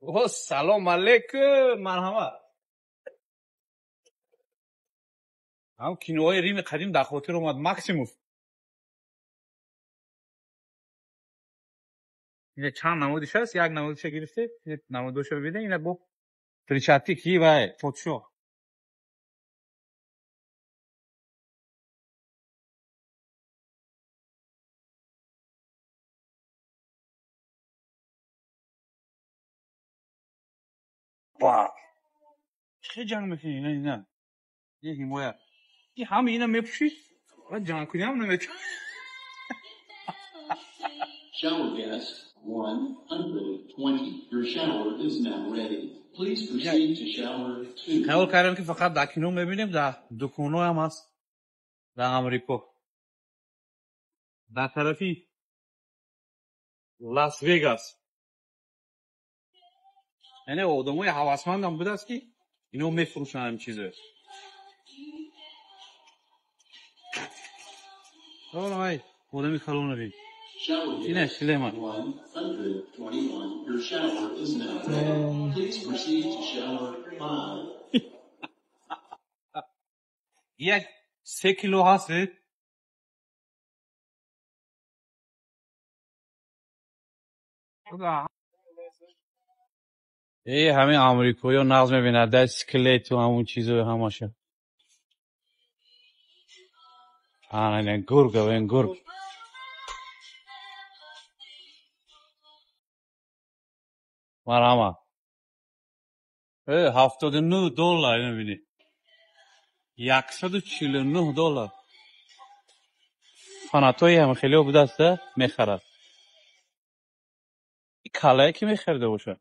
О, салом алейкум, марҳамат. Ҳам киноҳои Рими қадим дар хотир омад. Максимус. Ина чанд намудиш аст, як намудиша гирифте, намудоша бибинед, ина бо перчатки ки вай подшоҳ. Ба чӣ ҷанг мекунӣ? Ина, ина ин ҳимоя. Ки ҳама ина мепӯшӣ, ҷанг кунӣ ҳам наметавонӣ. Shower guest 120. Your shower is now ready. Please proceed to shower 2. Хаёл кардем, ки фақат дар кино мебинем, дар дуконҳоям ҳаст дар Амрико. Дар тарафи Лас Вегас. Яъне одамои ҳавасмандам будааст, ки ино мефурӯшанд ҳамин чизо. Ай, одами калона бин. Shower Ина guest шлема. 121. Your shower is now ready. Please proceed to shower 5. Як 3 кило ҳаст. Э? Э, ҳамин амрикоиё нағз мебинад, дар скелету ҳамун чизо ҳамаша. Ана ина гург, ин гург. Марҳамат. Э, 79 доллар, ина бинӣ. 149 доллар. Фанатои ҳам хелео будааст, мехарад. Калае ки мехарида бошад.